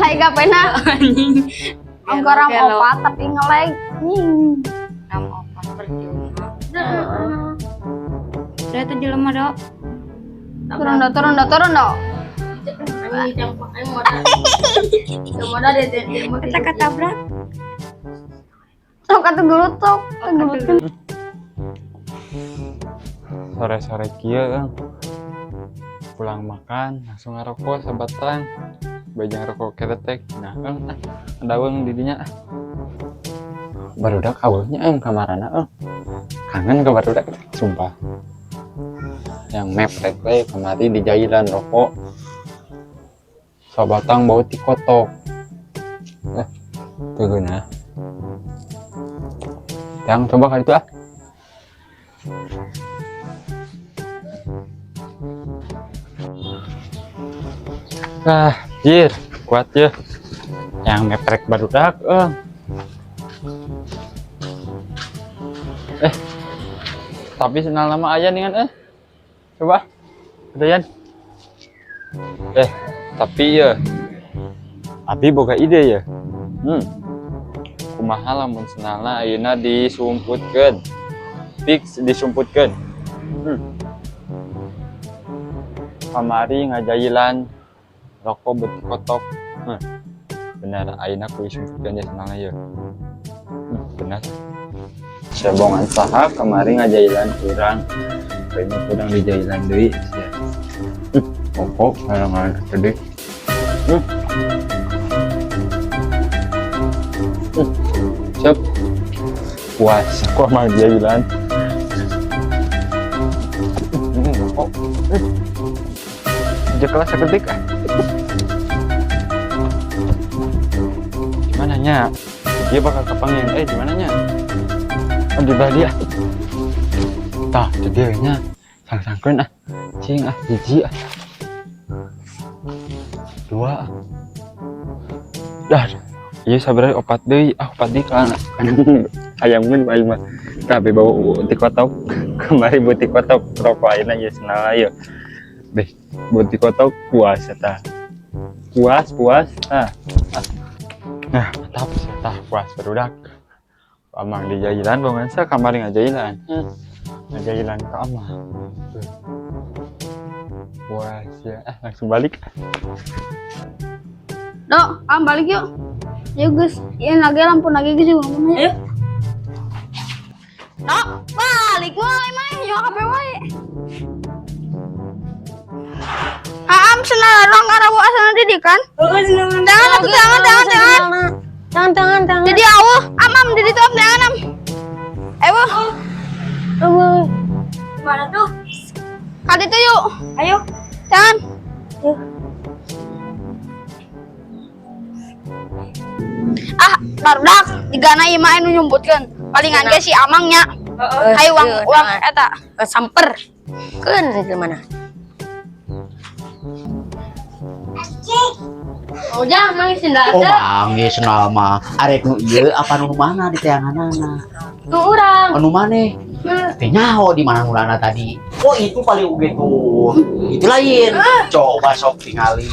Hai gapena. Anjing. Ongko ram Gelo. opat tapi ngelag. Nying. Ram opat percuma. Udah itu jelema dok. Turun do, turun do, turun do. Anjing campak aing modal. Modal deh Kita ketabrak. Sok atuh gelut sok, atuh gelutkeun. Sore-sore kieu Kang. Pulang makan langsung ngarokok sabatang bajang rokok keretek. Nah Kang, ah, daweung di dinya ah. Barudak aweuhnya eng kamarana eng kangen ke barudak sumpah yang mepret we kamari di jailan rokok sabatang bau ti kotok, eh teu geunah. Yang coba kali itu ah. Ah, jir, kuat ya. Yang meprek barudak, eh. Eh, tapi senang lama aja nih kan, eh. Coba, ada Yan. Eh, tapi ya, Abi boga ide ya. Kumaha lamun senalna ayeuna disumputkeun. Fix disumputkeun. Kamari ngajailan rokok bentuk kotok. Benar, ayeuna kudu disumputkeun ya senalna ya. Benar. Cebongan saha kamari ngajailan urang. Kayaknya kurang dijailan deui sia. Pokok halangan gede. Siap. Puas, aku sama jailan. Rokok. Kelas seketik ah. Gimana nya? Dia bakal kepengen. Eh, gimana nya? Oh, di belah dia. Tah, di dia nya. Sang-sangkeun ah. Cing ah, hiji ah. Dua ah. Dah. Iya sabar opat deui. Ah, opat deui kan. Hayamkeun aing mah. Tapi bau ti kotok. Kemari bau ti kotok rokok ayeuna ieu senal ieu. Beh, bau ti kotok puas eta. Puas, puas. Ah. Ah. Nah, mantap tah puas barudak. Amang di jailan bongan sa kamari ngajailan. Ngajailan ke amang. Tuh. Puas ya. Ah, langsung balik. Dok, am balik yuk. Yuk guys, iya lagi lampu lagi guys yuk lampu Ayo. Dok, balik wae mah, yuk kabeh wae. Aam senal rong arawu asana didikan. Jangan atuh jangan jangan jangan. Tangan tangan tangan. Jadi awuh, am am jadi tuh am jangan am. Ayo, Mana tuh? kali itu yuk. Ayo. Jangan. Yuk. Ah, Barudak digana ieu mah anu nyumputkeun. Palingan ge si Amangnya. Hayu uang uang eta. Samper. Keun gimana? Ujang mang sendal Oh, manggih sendal mah. Arek nu ieu apa nu mana di teanganana? Nu urang. Anu maneh? Teh nyaho di mana nulana tadi. Oh, itu paling uge tuh. Itu lain. Coba sok tingali.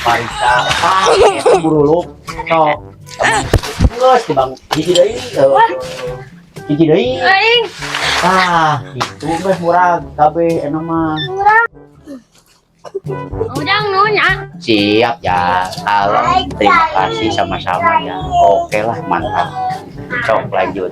Pariksa. Ah, eta buruluk. Sok. Geus tibang hiji deui. Hiji deui. Aing. Tah, itu geus murah kabeh enak mah. Ujang nunya. Siap ya. Kalau terima kasih sama-sama ya. Oke lah, mantap. Sok lanjut.